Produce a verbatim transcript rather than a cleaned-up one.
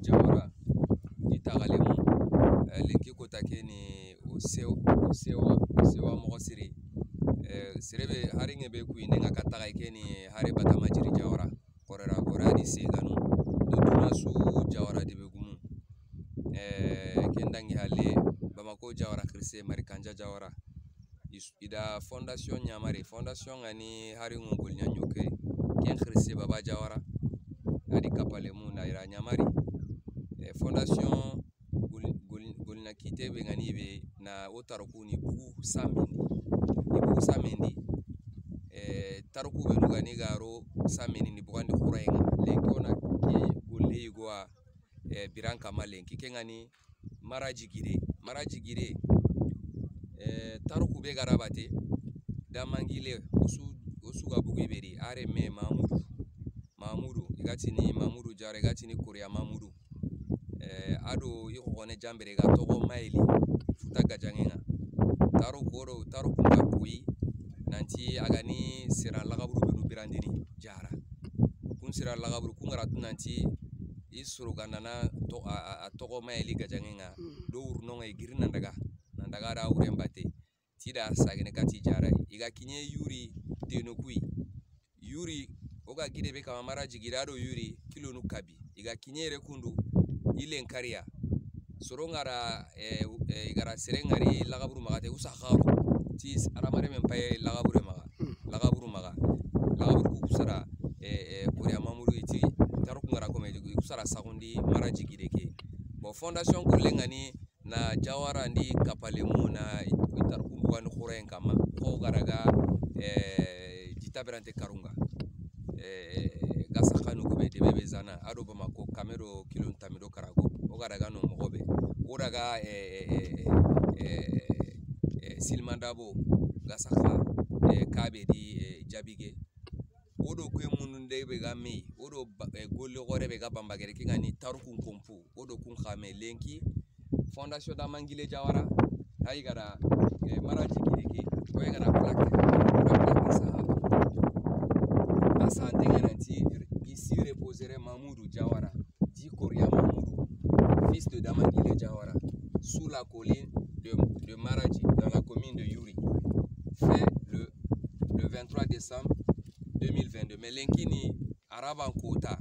Jawara, i taxalemu. Eh, lenki kota ke ni o sew, o sewa, o sewa moxo siri. Eh, sere be, hari ŋe be ku i ne ŋa ka taxa i ke ni hari Batama Jiri Jawara. Korera, Korera di Seganu. Do duna su Jawara de be gumu. Eh, ken dangi halle, Bamako Jawara xirise, Mari Kanja Jawara. I s-, i da fondation ɲamari. Fondation ŋa ni hari ŋo gol ɲa ɲoke. Ken xirise Baba Jawara. A di kapalemu na i ra ɲamari. Eh, fondation gol-, gol-, golina kite be ŋa ni be na o taruku ni bugu samendi. Ni bugu samendi. Eh, taruku be nu ga ni ga ro samendi ni bugandi xuraye ŋa. Lenki o na ke golle yigo wa, eh, biran kama lenki. Ke ŋa ni maraji gire. Maraji gire. Eh, taruku be ga ra bate. Damangile, o su, o su ga bugu i be ri. Are me Mamudu. Mamudu, i ga ti ni Mamudu Jara, i ga ti ni Korea Mamudu. Eh, a do i xoxone jambere ga toxo Mayeli, Futa Gajaŋe ŋa. Taruku o do, taruku ga koyi, nanti a ga ni sera laxaburu be nu birandini, Jara. Kun sera laxaburu, kun ga ra tu nanti i soro ga nana to-, a, a, a toxo Mayeli Gajaŋe ŋa, do wurno ŋa i giri nan daga, nan daga da wuren bate. Ti da sagene kati Jara. I ga kiɲe Yuri deno kuyi. Yuri, o ga gide be kama maraji gire a do Yuri, kilonu kabi. I ga kiɲe yere kundu, i len kariya. Soro ŋa ra, eh, eh, i ga ra sere ŋari laxaburu maxa te, usa xaro. Ti s-, aramare men paye laxabure maxa. Laxaburu maxa. Laxaburu ku kusara, eh, eh, Korea Mamudu i ti, taruku ŋa ra kome, i kusara saxundi maraji gire ke. Bon, fondation golle ŋa ni, na Jawara ndi kapalemu na i taruku bugandi xurayen kama. Xo ga ra ga, eh, jita berante karunga. Eh, ga saxanu ko be debe be zana. A do Bamako kame do kilon tamido karago. O ga ra ga no moxo be. O daga, eh, eh, eh, eh, eh, Silmandabo ga saxa, eh, kabe di, eh, Jabige. O do kue mundu nde be ga me, o do ba-, eh, golle xore be ga bambagere, ke ŋa ni tarukun kompu, o do kun xame lenki, Fondation Damangile Jawara, a yi ga ra, eh, maraji gire ke, o yi ga ra plaque, o ra plaque sa. A sante ŋa nanti, ici reposerait Mamoudou Jawara, dit Koria Mamoudou, fils de Damangile Jawara, sous la colline de, de Maraji, dans la commune de Yuri, fait le, le vingt-trois décembre deux mille vingt-deux. Mais lenki ni araban kota,